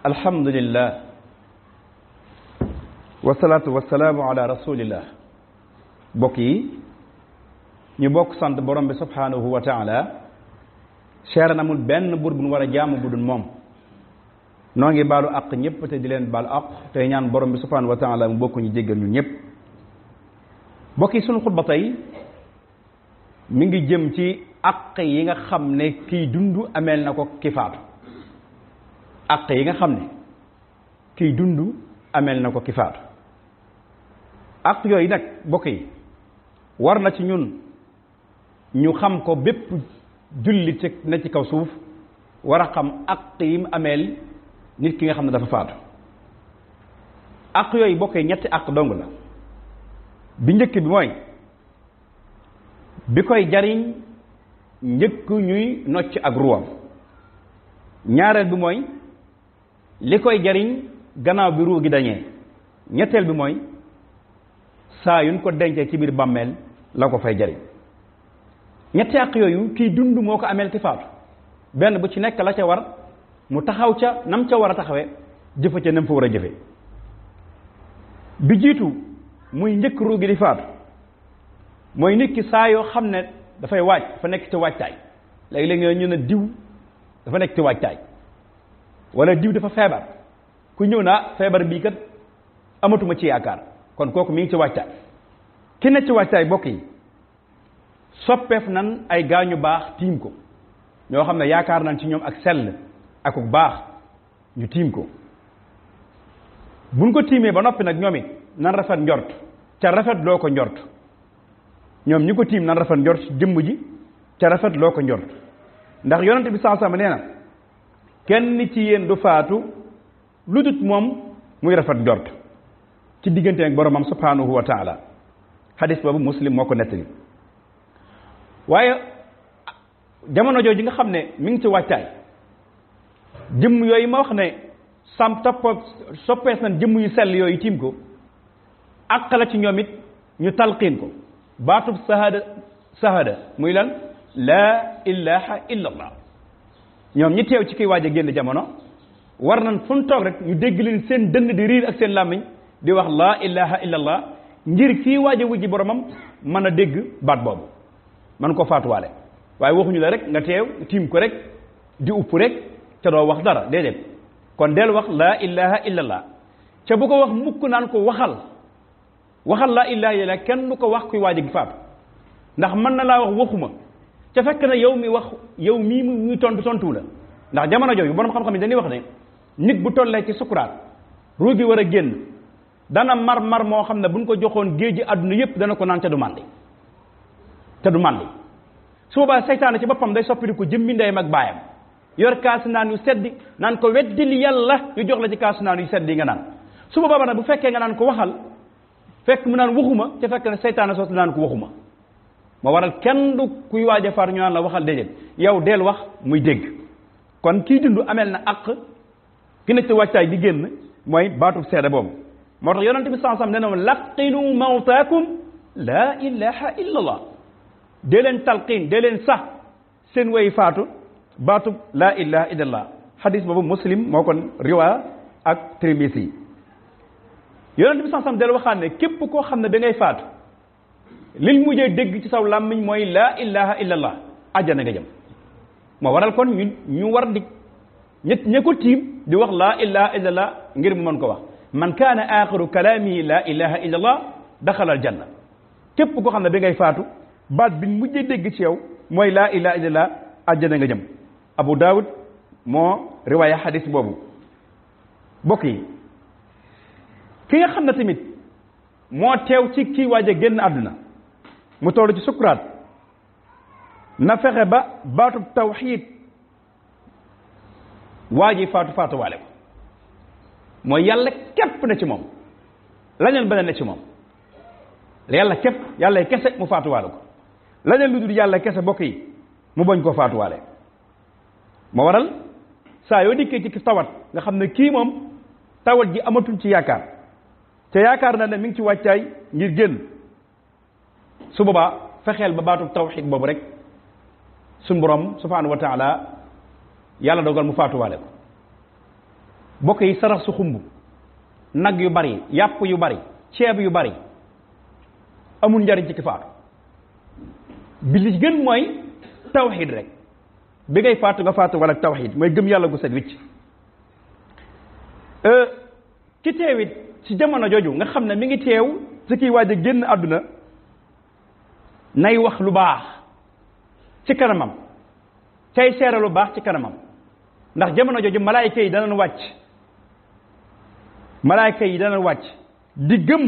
alhamdulillah wasalaatu wasalaamu ala rasulillah bokk yi ñu bokk sant borom bi subhanahu wa taala seere na amul benn buur bu ñu war a jaamu bu dul moom noo ngi baalu àq ñëpp te di leen baal àq tey ñaan borom bi subhanahu wa taala mu bokk ñu jéggal ñu ñëpp bokk yi sunu xutba tey mi ngi jëm ci àq yi nga xam ne kiy dund ameel na ko ki faatu àq yi nga xam ne kiy dund ameel na ko ki faatu àq yooyu nag bokk yi war na ci ñun ñu xam ko bépp jullit ci na ci kaw suuf war a xam àq yi mu ameel nit ki nga xam ne dafa faatu àq yooyu bokk yi ñetti àq dong la bi njëkk bi mooy bi koy jariñ njëkk ñuy nocc ak ruwam ñaareel bi mooy li koy jariñ gannaaw bi ruu gi dañee ñetteel bi mooy saa yuñ ko dencee ci biir bàmmeel la ko fay jariñ ñetti àq yooyu kiy dund moo ko ameel ki faatu benn bu ci nekk la ca war mu taxaw ca nam ca war a taxawee jëfe ca nam fa war a jëfe bi jiitu muy njëkk ruu gi di faatu mooy nit ki saa yoo xam ne dafay waaj dafa nekk ci waajtaay léegi-léegi ñu ne diw dafa nekk ci waajtaay wala diw dafa feebar ku ñëw naa feebar bii kat amatuma ci yaakaar kon kooku mi ngi ci waajtaay ki ne ci waajtaay bokk yi soppeef nan ay gaañu baax tiim ko ñoo xam ne yaakaar nañ ci ñoom ak sell ak baax ñu tiim ko buñ ko tiimee ba noppi nag ñoom it nan rafet njort ca rafet loo ko njort ñoom ñi ko tiim nan rafet njort jëmm ji ca rafet loo ko njort ndax yonente bi sallallahu alayhi wasallam nee na kenn ci yéen du faatu lu dut moom muy rafet njort ci diggante ak boromam subhanahu wa taala hadis boobu muslim moo ko nettali waaye jamono jooju nga xam ne mi ngi ci wàccaay jëmm yooyu ma wax ne soppees nañ jëmm yu sell yooyu tiim ko àq la ci ñoom it ñu talqiin ko baatub sahada muy lan laa ilaha illa allah ñoom ñi teew ci kiy waaj a génn jamono war nañ fu ñu toog rek ñu dégg leen seen dënn di riir ak seen làmmiñ di wax laa ilaha illa allah ngir kii waaj a wujji boromam mën a dégg baat boobu man ko faatuwaale waaye waxuñu la rek nga teew tiim ko rek di upp rek ca doo wax dara déedéet kon del wax laa ilaha illa allah ca bu ko wax mukk naan ko waxal laa ilaha illa allah kenn du ko wax kuy waaj a faatu ndax mën na laa wax waxuma ca fekk na yow mi wax yow mii muy tontu la ndax jamono jooju borom xam-xam yi dañuy wax ne nit bu tollee ci sukuraat ruu gi war a génn dana mar moo xam ne buñ ko joxoon géeji àdduna yépp dana ko naan te du màndi su boobaa seytaane ci boppam day soppidi ko jëmmi ndeyam ak baayam yor kaasi naan yu seddi naan ko weddil yàlla ñu jox la ci kaasi naan yu seddi nga naan su boobaa nag bu fekkee nga naan ko waxal fekk mu naan waxuma ca fekk ne seytaane soosu naan ko waxuma ma waral kenn du kuy waaj a far ñu naan la waxal déedéet yow deel wax muy dégg kon kii dund ameel na àq ki nekk ci wàccaay di génn mooy baatub seede boobu moo tax yonente bi sallallahu alayhi wasallam nee na laqinu mawtaakum laa ilaha illa allah dee leen talqiin dee leen sax seen way faatu baatub laa ilaha illa allah xadis boobu muslim moo kon riwaa ak Tirmisi yonente bi sallallahu alayhi wasallam del waxaan ne képp koo xam ne da ngay faatu liñ mujjee dégg ci saw làmmiñ mooy laa ilaha illa allah àjjana nga jëm moo waral kon ñu war di ña ko tiim di wax laa ilaha illa allah ngir mu mën ko wax man kaana axiru kalaamihi laa ilaha illa allah daxala al janna képp koo xam ne da ngay faatu baat bi mujjee dégg ci yow mooy laa ilaha illa allah àjjana nga jëm Abu Daawud moo riwaaya xadis boobu bokk yi ki nga xam ne tamit moo teew ci kii waaj a génn àdduna mu toll ci sukuraat na fexe ba baatub tawxiid waa ji faatuwaale ko mooy yàlla képp na ci moom lañeen beneen ne ci moom yàlla képp yàlla kese mu faatuwaale ko lañeen lu dul yàlla kese bokk yi mu bañ koo faatuwaale ma waral saa yoo dikkee ci tawat nga xam ne kii moom tawat ji amatul ci yaakaar te yaakaar na ne mi ngi ci wàccaay ngir génn su boobaa fexeel ba baatu tawxiid boobu rek suñ borom subhanahu wa taala yàlla dogal mu faatuwaale ko bokk yi sarax su xumb nag yu bari yàpp yu bari ceeb yu bari amul njariñ ci ki faatu bi li gën mooy tawxiid rek bi ngay faatu nga faatu wala tawxiid mooy gëm yàlla gu set wicc ci teewit ci jamono jooju nga xam ne mi ngi teew ci kiy waaj a génn àdduna nay wax lu baax ci kanamam cay seere lu baax ci kanamam ndax jamono jooju malaayika yi danañ wàcc di gëm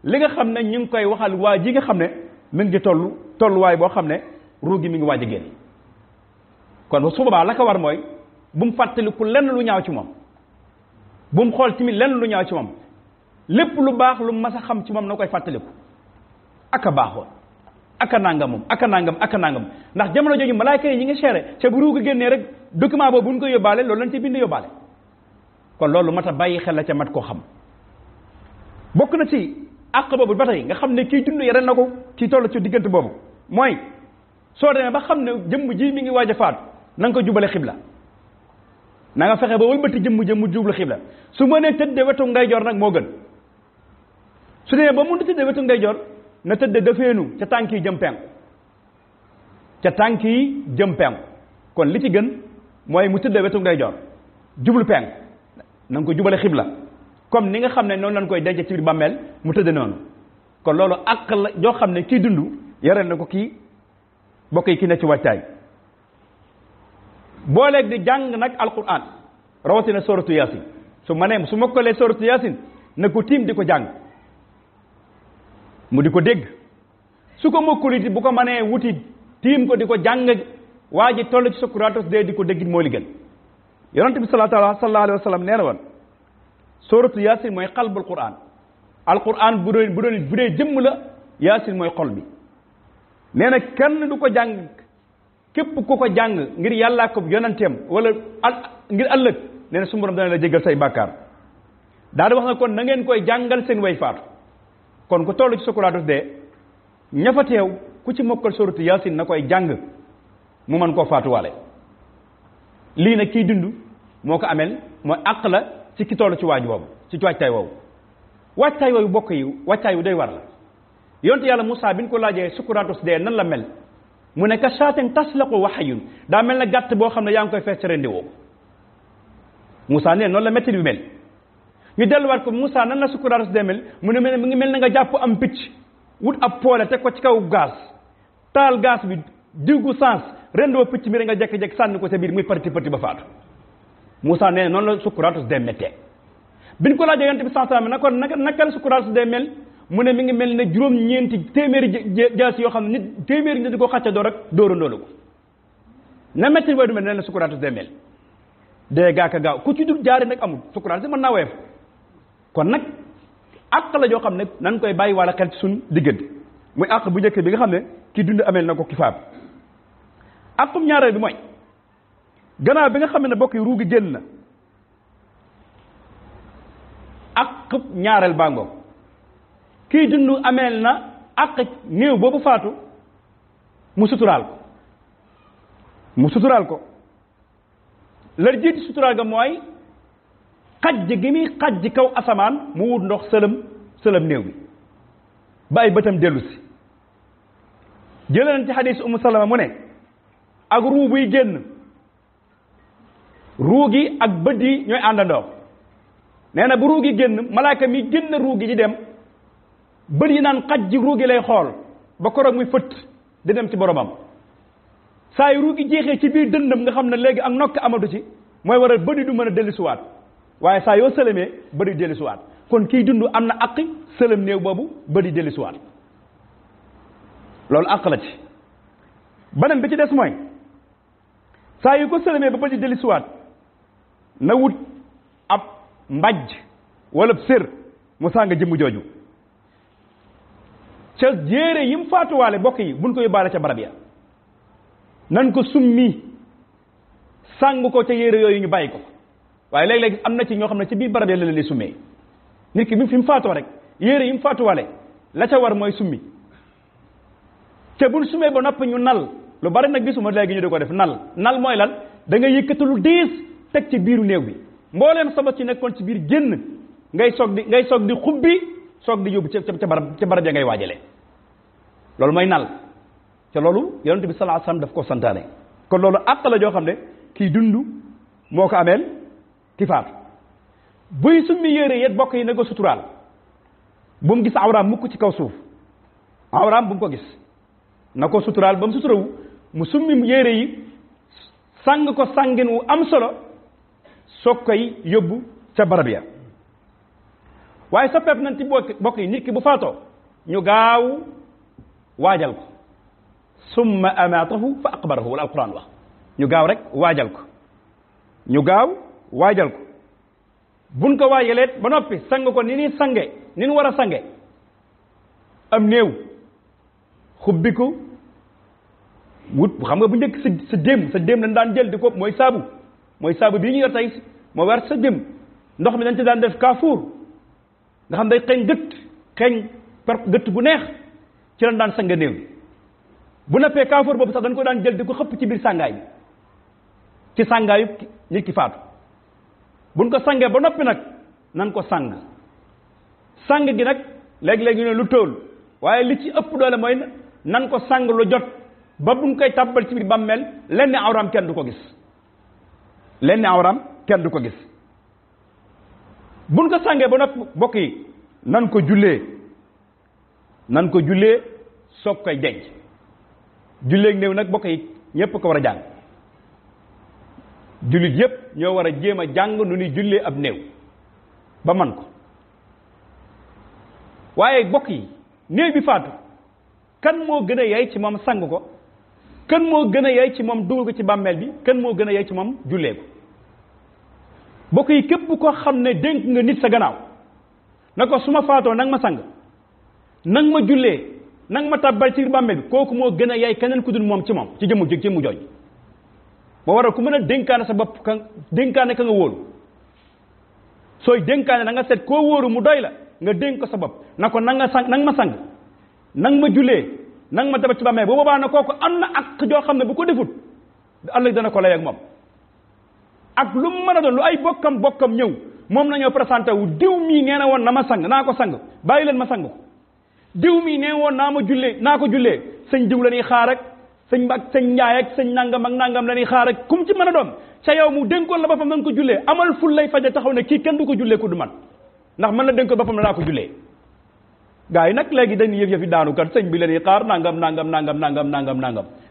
li nga xam ne ñu ngi koy waxal waa ji nga xam ne mi ngi tolluwaay boo xam ne ruu gi mi ngi waaj a génn kon su boobaa la ko war mooy bu mu fàttaliku lenn lu ñaaw ci moom bu mu xool tamit lenn lu ñaaw ci moom lépp lu baax lu mas a xam ci moom na koy fàttaliku aka baaxoon aka nangamum aka nangam ndax jamono jooju malaayka yi ñi ngi seere ca bu ruu gi génnee rek document boobu bu ñu ko yóbbaale loolu lañ ci bind yóbbaale kon loolu mat a bàyyi xel la ca mat koo xam bokk na ci àq boobu ba tey nga xam ne kii dund yare na ko kii toll ci diggante boobu mooy soo demee ba xam ne jëmm ji mi ngi waaj a faatu na nga ko jubale xibla na nga fexe ba wëlbati jëmm jublu xibla su ma nee tëddee wetu ndeyjoor nag moo gën su demee ba mun a tëddee wetu ndeyjoor na tëddee dafeenu ca tànk yi jëm penku kon li ci gën mooy mu tëddee wetu ndeyjoor jublu penku na nga ko jubale xibla comme ni nga xam ne noonu lañ koy denc ci biir bàmmeel mu tëddee noonu kon loolu àq la joo xam ne kii dund yore na ko kii bokk yi ki ne ci wàccaay booleeg di jàng nag alquran rawatina soratu yasin su mokkalee soratu yasin na ko tiim di ko jàng mu di ko dégg su ko mokkuliti bu ko mënee wuti tiim ko di ko jàng waa ji toll ci sukkuraatus dee di ko déggit moo li gën yonente bi sallallahu alayhi wa sallam nee na woon soratu yasin mooy xalbul quran alquran bu dee jëmm la yasin mooy xol bi nee na kenn du ko jàng képp ku ko jàng ngir yàllaa ko yonenteem wala ngir ëllëg nee na su borom dana la jéggal say bàkkaar daa di wax na kon na ngeen koy jàngal seen way faatu kon ku toll ci sukkuraatus dee ña fa teew ku ci mokkal soratu yasin na koy jàng mu mën koo faatuwaale lii nag kiy dund moo ko amel mooy àq la ci ki toll ci waaj boobu ci waajtaay woowu waajtaay woowu bokk yi waajtaay wu day war la yonte yàlla Moussa bi ñu ko laajee sukkuraatus dee nan la mel mu ne ka saatin taslaqu waxayun daa mel na gàtt boo xam ne yaa ngi koy fees ca rendi woo Moussa ne noonu la métti bi mel ñu delluwaat ko Moussa nan la sukkuraatus dee mel mu ne mu ngi mel na nga jàpp am picc wut ab poole teg ko ci kaw gaz taal gaz bi diggu sens rendoo picc mi rek nga jekk-jekk sànni ko sa biir muy parti ba faatu Moussa nee noonu la sukkuraatus dee méttee biñ ko laajee yonent bi sallallahu alayhi wasallam na ko naka la sukkuraatus dee mel mu ne mi ngi mel ne juróom-ñeenti téeméeri jaas yoo xam ne nit téeméeri nit di ko xàcca door rek dóorandoolu ko na métti booy du mel ne la sukkuraatus dee mel dee gaaka gaaw ku ci dul jaari nag amul sukkuraatus mën naa woyof kon nag àq la joo xam ne nan koy bàyyi wala xel ci suñ diggante muy àq bu njëkk bi nga xam ne ki dund ameel na ko ki faatu àqum ñaareel bi mooy gannaaw bi nga xam ne bokk yi ruugi génn na àq ñaareel bàngoo kii dund ameel na àq néew boobu faatu mu suturaal ko la jiiti suturaal ga mooy xajj gi muy xajj kaw asamaan mu wut ndox sëlëm néew bi ba ay bëtam dellu si jëlee nañ ci xadiis Umu Salama mu ne ak ruu buy génn ruu gi ak bët yi ñooy àndandoo nee na bu ruu gi génn malaaka mi génn ruu gi di dem bët yi naan xajj ruu gi lay xool ba koroog muy fëtt di dem ci boromam saa yu ruu gi jeexee ci biir dëndam nga xam ne léegi ak nokk amatu ci mooy waral bët yi du mën a dellusiwaat waaye saa yoo sëlëmee bët yi dellusiwaat kon kiy dund am na aqi sëlëm néew boobu bët yi dellusiwaat loolu àq la ci beneen bi ci des mooy saa yu ko sëlëmee ba bët yi dellusiwaat na wut ab mbajj wala sér mu sàng jëmm jooju ca jéere yim faatuwaale bokk yi buñ ko yóbbaale ca barab ya nan ko summi sàng ko ca yére yooyu ñu bàyyi ko waaye léeg-léeg am na ci ñoo xam ne ci biir barab ya la leen di summee nit ki bi fi mu faatoo rek yére yi mu faatuwaale la ca war mooy summi te buñ summee ba noppi ñu nal lu bari nag gisuma léegi ñu di ko def nal mooy lan da nga yëkkati lu diis teg ci biiru néew bi mbooleem sabab ci nekkoon ci biir génn ngay soog di xubbi soog di yóbbu ca barab ya ngay waajale loolu mooy nal te loolu yonent bi sallallahu alayhi wasallam daf ko santaane kon loolu àq la joo xam ne kii dund moo ko ameel ki faatu buy summi yére yet bokk yi na ko suturaal bu mu gis awraam mukk ci kaw suuf awraam bu mu ko gis na ko suturaal ba mu suturawu mu summi yére yi sang ko sangin wu am solo soog koy yóbbu ca barab ya waaye soppeef nañ ci bokk yi nit ki bu faatoo ñu gaaw waajal ko summa amaatahu fa aqbarahu wala alquran wax ñu gaaw rek waajal ko ñu gaaw waajal ko buñ ko waajaleet ba noppi sang ko ni ni war a sange am néew xubbi ko wut xam nga bu njëkk sa déem lañ daan jël di ko mooy saabu bii ñu yor tey moo war sa déem ndox mi dañ ci daan def kaafuur nga xam day xeeñ gëtt bu neex ci lañ daan sange néew bu nappee kaafuur boobu sax dañ ko daan jël di ko xëpp ci biir sàngaay bi ci sàngaayu nit ki faatu buñ ko sangee ba noppi nag nan ko sang gi nag léegi-léegi ne lu tóol waaye li ci ëpp doole mooy nan ko sang lu jot ba buñ koy tàbbal ci biir bàmmeel lenn awram kenn du ko gis buñ ko sangee ba noppi bokk yi nan ko jullee soog koy denc julleeg néew nag bokk yi ñépp ko war a jàng jullit yépp ñoo war a jéem a jàng nu ñuy jullee ab néew ba man ko waaye bokk yi néew bi faatu kan moo gën a yey ci moom sang ko kan moo gën a yey ci moom dugal ko ci bàmmeel bi kan moo gën a yey ci moom jullee ko bokk yi képp ko xam ne dénk nga nit sa gannaaw na ko su ma faatoo nang ma sang nang ma jullee nang ma tàbbal ci bàmmeel bi kooku moo gën a yey keneen ku dul moom ci jëmmu jooj moo waral ku mën a dénkaane sa bopp dénkaane ka nga wóolu sooy dénkaane na nga seet koo wóoru mu doy la nga dénk ko sa bopp na ko nang ma sang nang ma jullee nang ma tabat ci bàmmeel bu boobaa na kooku am na ak joo xam ne bu ko defut ëllëg dana ko lay ak moom ak lu mu mën a doon lu ay bokkam ñëw moom nañoo présenté wu diw mii nee na woon na ma sang naa ko sang bàyyi leen ma sang ko diw mii nee woon naa ko jullee sëñ diw la ñuy xaar ak sëñ njaay ak sëñ nangam ak nangam la ñuy xaar ak kum ci mën a doon ca yow mu dénkoon la boppam nañ ko jullee amal ful lay faja taxaw ne kii kenn du ko jullee ku du man ndax mën na dénkoon boppam la naa ko jullee gaa yi nag léegi dañuy yëf yi daanu kat sëñ bi la ñuy xaar nangam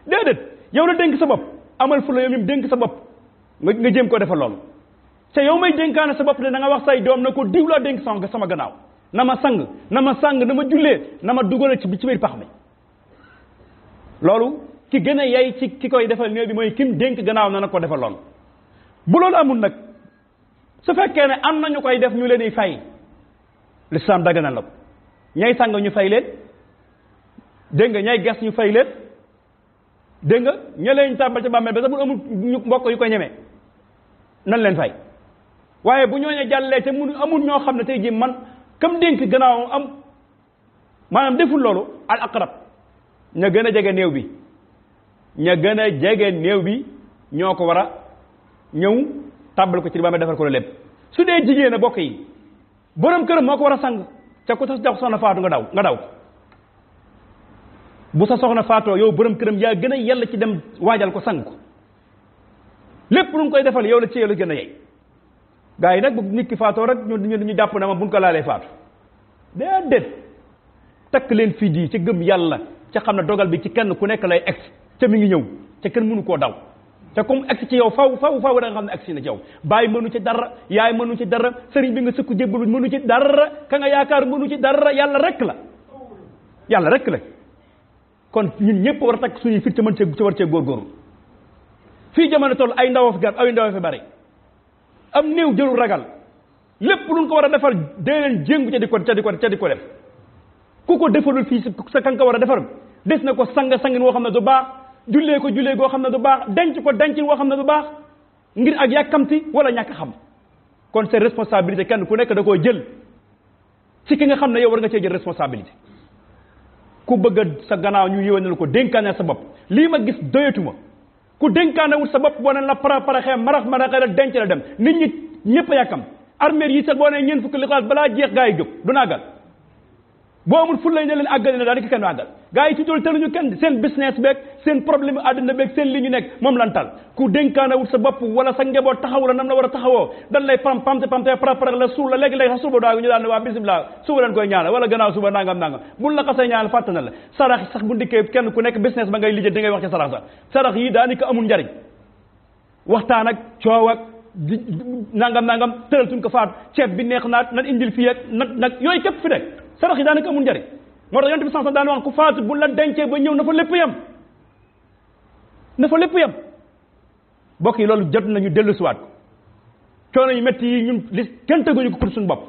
déedéet yow la dénk sa bopp amal ful la yow mi dénk sa bopp nga jéem ko defal loolu ca yow may dénkaane sa bopp ne da nga wax say doom na ko diw laa dénk sama gannaaw na ma sang na ma jullee na ma dugale ci biir pax mi loolu ki gën a yey ci ki koy defal néew bi mooy kim dénk gannaaw na ko defal lool bu loolu amul nag su fekkee ne am na ñu koy def ñu leen di fay lislaam daganal la ko ñay sang ñu fay leen dégg nga ñay gas ñu fay leen dégg nga ña leen tàmbal ci bàmmeel ba sax bu amul ñu mbokk yu ko ñeme nan leen fay waaye bu ñooñee jàllee te amul ñoo xam ne tey ji man kam dénk gannaaw am maanaam deful loolu al aqrab ña gën a jege néew bi ñoo ko war a ñëw tàbbal ko ci bàmmeel defal ko la lépp su dee jigéen a bokk yi borom këram moo ko war a sang ca ku sa jox soxna faatu nga daw bu sa soxna faatoo yow borom këram yaa gën a yell ci dem waajal ko sang ko lépp lu koy defal yow la ci yow la gën a yey gaa yi nag bu nit ki faatoo rek ñu jàpp na ma buñ ko laalee faatu déedéet takk leen fii di ca gëm yàlla ca xam ne dogal bi ci kenn ku nekk lay egg ca mi ngi ñëw ca kenn mënu koo daw te comme egg ci yow faw da nga xam ne egg si na ci yow bàyyi mënu ci dara yaay mënu ci dara sëriñ bi nga sëkku jébbalu mënu ci dara ka nga yaakaar mënu ci dara yàlla rek la kon ñun ñëpp war a takk suñuy fit ca mën ci war cee góorgóorlu fii jamono toll ay ndaw fi bari am néew jëlul ragal lépp luñ ko war a defal dee leen jéngu ca di ko def ku ko defalul fii sa kan ko war a defal des na ko sangin woo xam ne du baax jullee goo xam ne du baax denc ko dencin woo xam ne du baax ngir ak yàkkamti wala ñàkk xam kon c'est responsabilité kenn ku nekk da koo jël ci ki nga xam ne yow war nga cee jël responsabilité ku bëgg sa gannaaw ñu yéwénal ko dénkaane sa bopp lii ma gis doyatuma ku dénkaanewul sa bopp boo neen la paraxee marax la denc la dem nit ñi ñëpp a yàkkam armée yi sax boo nee ñeent fukki lixlaas balaa jeex gaa yi jóg du naagal boo amul ful lay ne leen àggale na daal di kenn àggal gaa yi ci tool teluñu kenn seen business beeg seen problème àddina beeg seen li ñu nekk moom lan tal ku dénkaanawul sa bopp wala sa njaboot taxaw la nam la war a taxawoo dan lay pamte par la suul la léegi-léegi sax suba daa ñu daal ne waa bisimilah suba leen koy ñaanal wala gannaaw suba nangam bul la xasee ñaanal fàtt na la sarax sax bu ndikkee kenn ku nekk business ba ngay lijjanti ngay wax ci sarax sax sarax yi daanaka amul njariñ waxtaan ak coow ak nangam tëral suñ ko faat ceeb bi neex naat nan indil fii ak nag yooyu képp fi nekk sarax yi daanaka amul njariñ moo tax yonent bi sax daan wax ku faatu bu la dencee ba ñëw na fa lépp yam bokk yi loolu jot nañu dellu siwaat ko coono yu métti yi ñun li kenn teguñu ko pour suñu bopp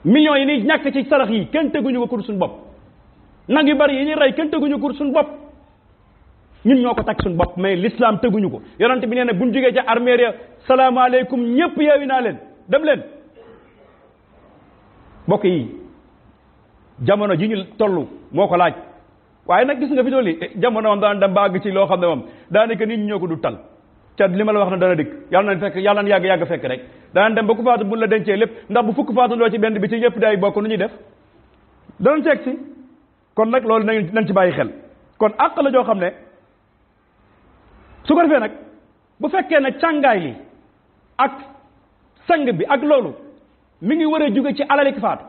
millions yi ni ñàkk ci sarax yi kenn teguñu ko pour suñu bopp nag yu bari yi ñuy rey kenn teguñu ko pour suñu bopp ñun ñoo ko teg suñu bopp mais l'islam teguñu ko yonent bi nee na buñ jógee ca armée ya salaamaaleykum ñëpp yeewi naa leen dem leen mbokk yi jamono ji ñu toll moo ko laaj waaye nag gis nga fi dolli jamono moom daan dem ba àgg ci loo xam ne moom daanaka nit ñi ñoo ko du tal ca li ma la wax na dana dikk yàlla na yàgg fekk rek daan dem ba ku faatu bu la dencee lépp ndax bu fukk faatu loo ci benn bi ci ñëpp day bokk nu ñuy def danañ ceeg si kon nag loolu nañ ci bàyyi xel kon àq la joo xam ne su ko defee nag bu fekkee ne càngaay li ak sang bi ak loolu mi ngi war a jóge ci alalik faatu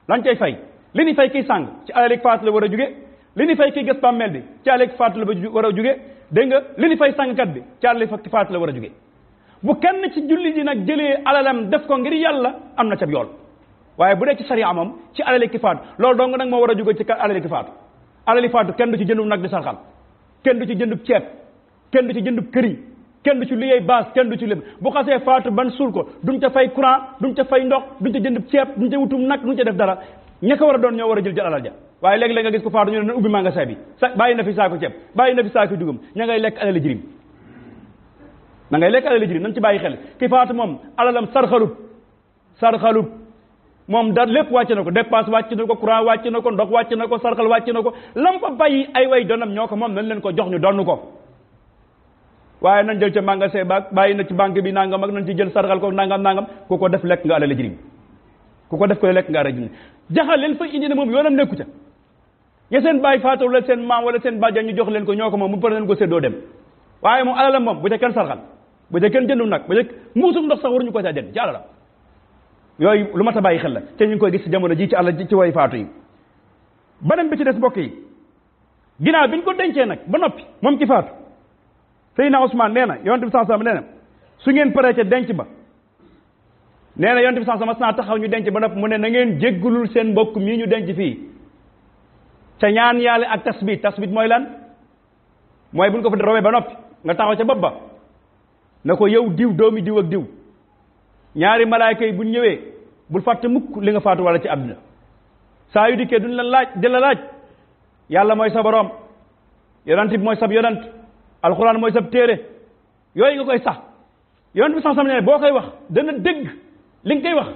lañ cay fay li ni fay kiy sàng ci alalik faatu la war a jóge li ni fay kiy gas bàmmeel bi ci alalik faatu la war a jóge dégg nga li ni fay sàngkat bi ci alalik faatu la war a jóge bu kenn ci julli ji nag jëlee alalam def ko ngir yàlla am na ca yool waaye bu dee ci sariya moom ci alalik faatu loolu dong nag moo war a jóge ci alalik faatu alalik faatu kenn du ci jëndub nag di sarxal kenn du ci jëndub ceeb kenn du ci jëndub këriñ kenn du ci liggéey base kenn du ci lépp bu xasee faatu ban suul ko duñ ca fay courant duñ ca fay ndox duñ ca jëndub ceeb duñ ca wutum nag duñ ca def dara ña ko war a doon ñoo war a jël alal ja waaye léegi-léeg nga gis ko faatu ñu ne ubbi magasin bi bàyyi na fi saako ceeb bàyyi na fi saako dugum ña ngay lekk alal jirim nañ ci bàyyi xel ki faatu moom alalam sarxalut moom da lépp wàcc na ko dépense wàcc na ko courant wàcc na ko ndox wàcc na ko sarxal wàcc na ko lam fa bàyyi ay way doonam ñoo ko moom nañ leen ko jox ñu donn ko waaye nañ jël ca magasin ba bàyyi na ci banque bi nangam ak nañ ci jël sarxal ko nangam ku ko def lekk nga alal jirim ku ko def koy lekk nga alal jirim jaxal leen fa indi ne moom yoonam nekku ca ña seen bàyyi faatu wala seen maam wala seen bàjjan ñu jox leen ko ñoo ko moom mu pare leen ko séddoo dem waaye moom alalam moom bu ca kenn sarxal bu ca kenn jëndum nag bu ca muusum ndox sax waruñu ko caa jënd ci alalam yooyu lu mat a bàyyi xel la te ñu ngi koy gis ci jamono ji ci àll ci way faatu yi beneen bi ci des mbokk yi ginnaaw bi ñu ko dencee nag ba noppi moom ki faatu Seydina Ousmane nee na yonent bi sallallahu alayhi wasallam nee na su ngeen paree ca denc ba nee na yonent bi sallallahu alayhi wasallam mas naa taxaw ñu denc ba noppi mu ne na ngeen jéggulul seen mbokk mii ñu denc fii ca ñaan yàlla ak tasbit mooy lan mooy buñ ko fa robee ba noppi nga taxaw ca bopp ba na ko yow diw doomi diw ak diw ñaari malaayka yi buñ ñëwee bul fàtte mukk li nga faatu wala ci àdduna saa yu dikkee duñ la laaj di la laaj yàlla mooy sa borom yonent bi mooy sab yonent alxuraan mooy sab téere yooyu nga koy sax yonent bi sax sam ne boo koy wax dana dégg li nga koy wax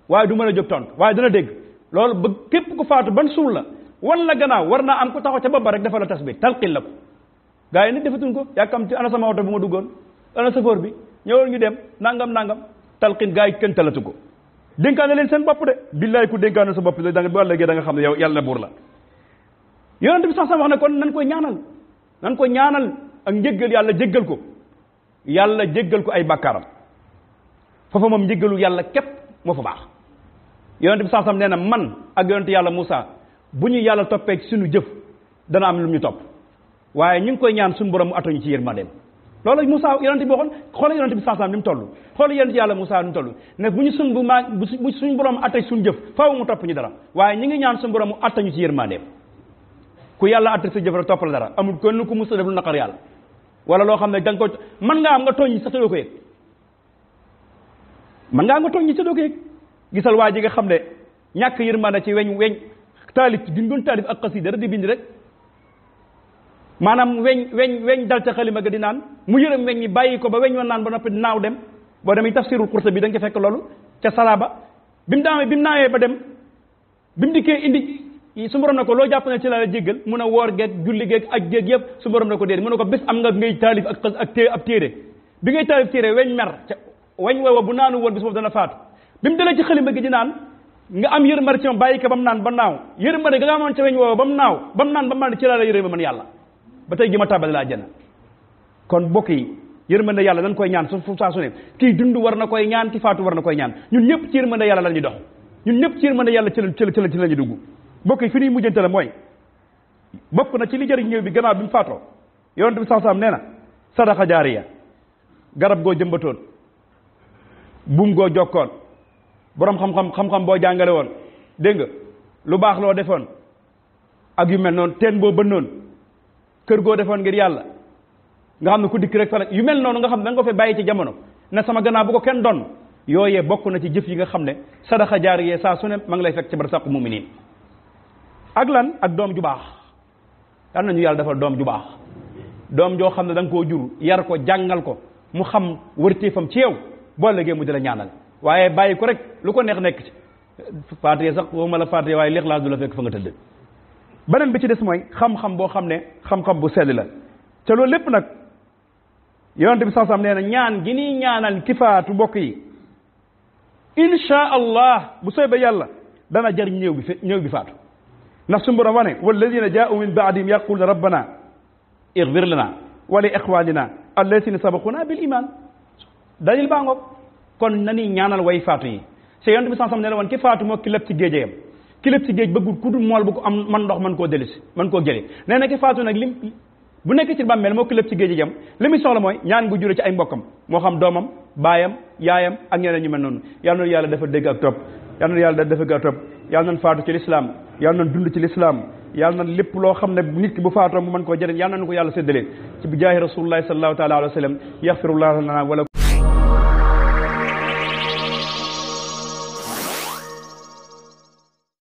waaye du mën a jóg tontu waaye dana dégg loolu ba képp ku faatu ban suul la wan la gannaaw war naa am ku taxaw ca bopp rek dafa la tasbih talqin la ko gaa yi nit defatuñ ko yàkkam ci ana sama oto bu ma duggoon ana safoor bi ñëwoon ñu dem nangam talqin gaa yi kenn talatu ko dénkaane leen seen bopp de billaay ku dénkaane sa bopp da nga bu àllëgee da nga xam ne yow yàlla buur la yonent bi sax sama wax ne kon nan koy ñaanal ak njéggal yàlla jéggal ko ay bàkkaaram foofa moom njéggalu yàlla képp moo fa baax yonent bi sax sam nee na man ak yonent yàlla Moussa bu ñu yàlla toppee ci suñu jëf dana am lu ñu topp waaye ñu ngi koy ñaan suñu borom mu atuñu ci yërmandeem loolu Moussa yonent bi waxoon xoolal yonent bi sax sam ni mu toll xoolal yonent yàlla Moussa ni mu toll ne bu ñu suñu borom atte suñu jëf faaw mu topp ñu dara waaye ñi ngi ñaan suñu borom mu attañu ci yërmandeem ku yàlla atte sa jëf rek toppal dara amul kenn ku musa def lu naqar yàlla wala loo xam ne da nga ko mën ngaa am nga tooñ sax te doo ko yëg mën ngaa am nga tooñ sax doo ko yëg gisal waa ji nga xam ne ñàkk yërmande ci weñ taalif bi mu doon taalif ak xasida rek di bind rek maanaam weñ dal ca xalima ga di naan mu yërëm weñ ñi bàyyi ko ba weñ wa naan ba noppi naaw dem boo demee tafsirul Qurtubi da nga fekk loolu ca salaaba bi mu naawee ba dem bi mu dikkee indi su borom na ko loo jàpp ne ci la jéggal mun a woor geeg julli geeg aj geeg yëpp su borom na ko déedéet mun na ko bés am nga ngay taalif ak ab téere bi ngay taalif téere weñ mer ca wañ woowa bu naanu woon bis boobu dana faatu bi mu dalee ci xalima gi di naan nga am yërmande ci moom bàyyi ko ba mu naan ba naaw yërmande ga nga amoon ca weñ woowa ba mu naaw ba mu naan ba mu naan ci laa la yërëma man yàlla ba tey gi ma tàbbal laa jëna kon bokk yi yërmande yàlla dañ koy ñaan su saa su ne kii dund war na koy ñaan ki faatu war na koy ñaan ñun ñëpp ci yërmande yàlla la ñuy dox ñun ñëpp ci yërmande yàlla ci la ñu dugg bokk yi fi ñuy mujjante la mooy bokk na ci li jëriñ ñëw bi gannaaw bi mu faatoo yonent bi sallallahu alayhi wasallam nee na sadaqa jaariya garab goo jëmbatoon buum goo jokkoon borom xam-xam boo jàngale woon dégg nga lu baax loo defoon ak yu mel noonu teen boo bënnoon kër goo defoon ngir yàlla nga xam ne ku dikk rek fa yu mel noonu nga xam ne da nga ko fee bàyyi ci jamono ne sama gannaaw bu ko kenn doon yooyee bokk na ci jëf yi nga xam ne sadaqa jaariya saa su ne ma ngi lay fekk ci barsàqu muminin ak lan ak doom ju baax yal nañu yàlla defal doom ju baax doom joo xam ne da nga koo jur yar ko jàngal ko mu xam wërteefam ci yow boo léegi mu di la ñaanal waaye bàyyi ko rek lu ko neex nekk ci faatiye sax waxuma la faatiye waaye lixlaas du la fekk fa nga tëdd beneen bi ci des mooy xam-xam boo xam ne xam-xam bu sell la te loolu lépp nag yonent bi saasam nee na ñaan gi nii ñaanal ki faatu mbokk yi insha allah bu soobee yàlla dana jariñ ñëw bi faatu ndax suñu borom wane walladina jaa'u min ba'dihim yaquluna rabbana ighfir lana wa li ikhwanina alladina sabaquna bil iman dalil baa ngoog kon nani ñaanal way faatu yi se yonent bi sansam ne la woon ki faatu moo ki lépp ci géejeyam ki lépp ci géej bëggul ku dul mool bu ko am man ndox man koo dellusi man koo jëlee nee na ki faatu nag lim bu nekk ci bàmmeel moo ki lépp ci géejeyam li muy soxla mooy ñaan gu jure ci ay mbokkam moo xam doomam baayam yaayam ak ñeneen ñu mel noonu yal na yàlla dafa dégg ak topp yal na yàlla dafa dégg ak topp yal nañ faatu ci lislaam yal nañ dund ci lislaam yal nañ lépp loo xam ne nit ki bu faatoo mu mën koo jëriñ yal nañ ko yàlla séddale ci bi jaahi rasulullahi sallallahu taala alayhi wa sallam yaxfirullahu lana wala